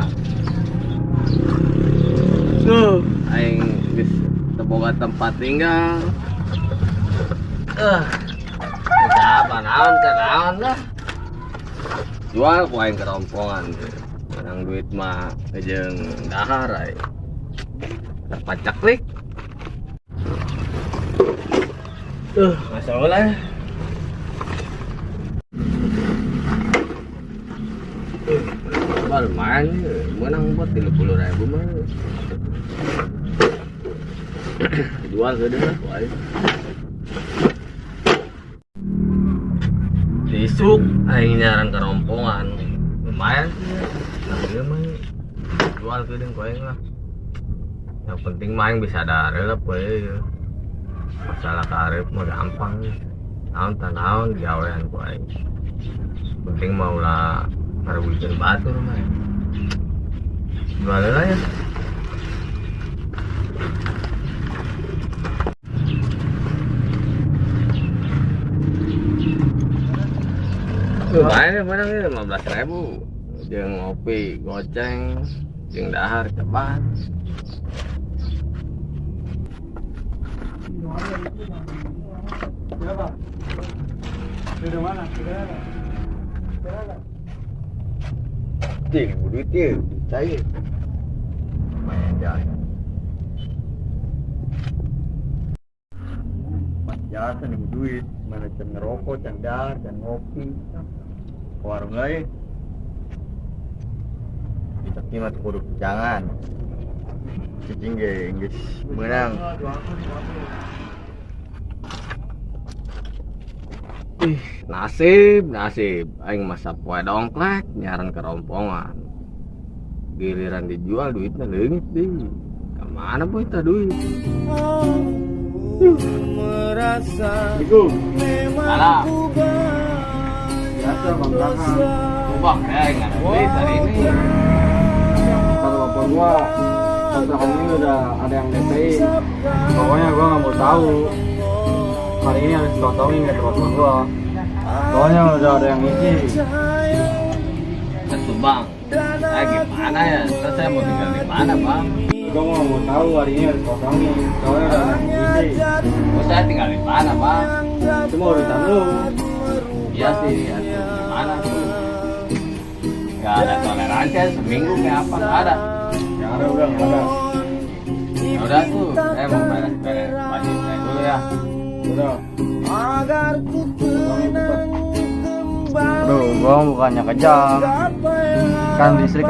lah. Tuh, aing geus teu boga tempat tinggal. Eh, apa naon ke naon lah. Jual ku aing kerompongan. Menang duit mah jeung dahar aing. Terpacaklik. Masalah. Lumayan, menang buat 30.000 mah. Jual ke lah, ku aing. Isuk aing nyaran kerompongan. Lumayan sih ya. Nah, ieu mah jual ke ku aing lah. Yang penting mah aing bisa dahar lah poe ieu. Masalah karep mah gampang. Naon tah naon digawean ku aing. Penting mah ulah ngarugikeun batur mah. Jual lah ya. Lumayan ya menang ya 15.000. Jeung ngopi goceng, jeung dahar cepat. Berapa? Dari mana? Berapa? Cing, duit ya, saya. Lumayan jaya. Mas jasa nih duit, mana can ngerokok, can dahar, can ngopi. Ke warung aja. Tapi mah kudu jangan. Cicing ge geus meunang. Ih, nasib, nasib. Aing masa poe dongklek nyaran kerompongan. Giliran dijual duitnya leungit deui. Kemana boy tah duit? Assalamualaikum. Salam. Biasa Bang Tahan. Bang, saya nggak ada duit hari ini. Kata bapak gua, kontrakan ini udah ada yang DP. Pokoknya gua nggak mau tahu. Hari ini harus dikosongin kata bapak gua. Pokoknya udah ada yang isi. Tentu bang, saya gimana ya? Terus saya mau tinggal di mana bang? Gua nggak mau tahu, hari ini harus kosongin. Soalnya udah ada yang isi. Oh, saya tinggal di mana bang? Itu mah urusan lu. Iya sih, aduh, gimana tuh? Gak ada toleransi ya, seminggu kayak apa? Gak ada. Ya ada, udah nggak ada. Ya udah tuh, saya mau beres-beres baju saya dulu ya. Udah. Kosongin cepet. Aduh, gua bukannya kejam. Kan listrik harus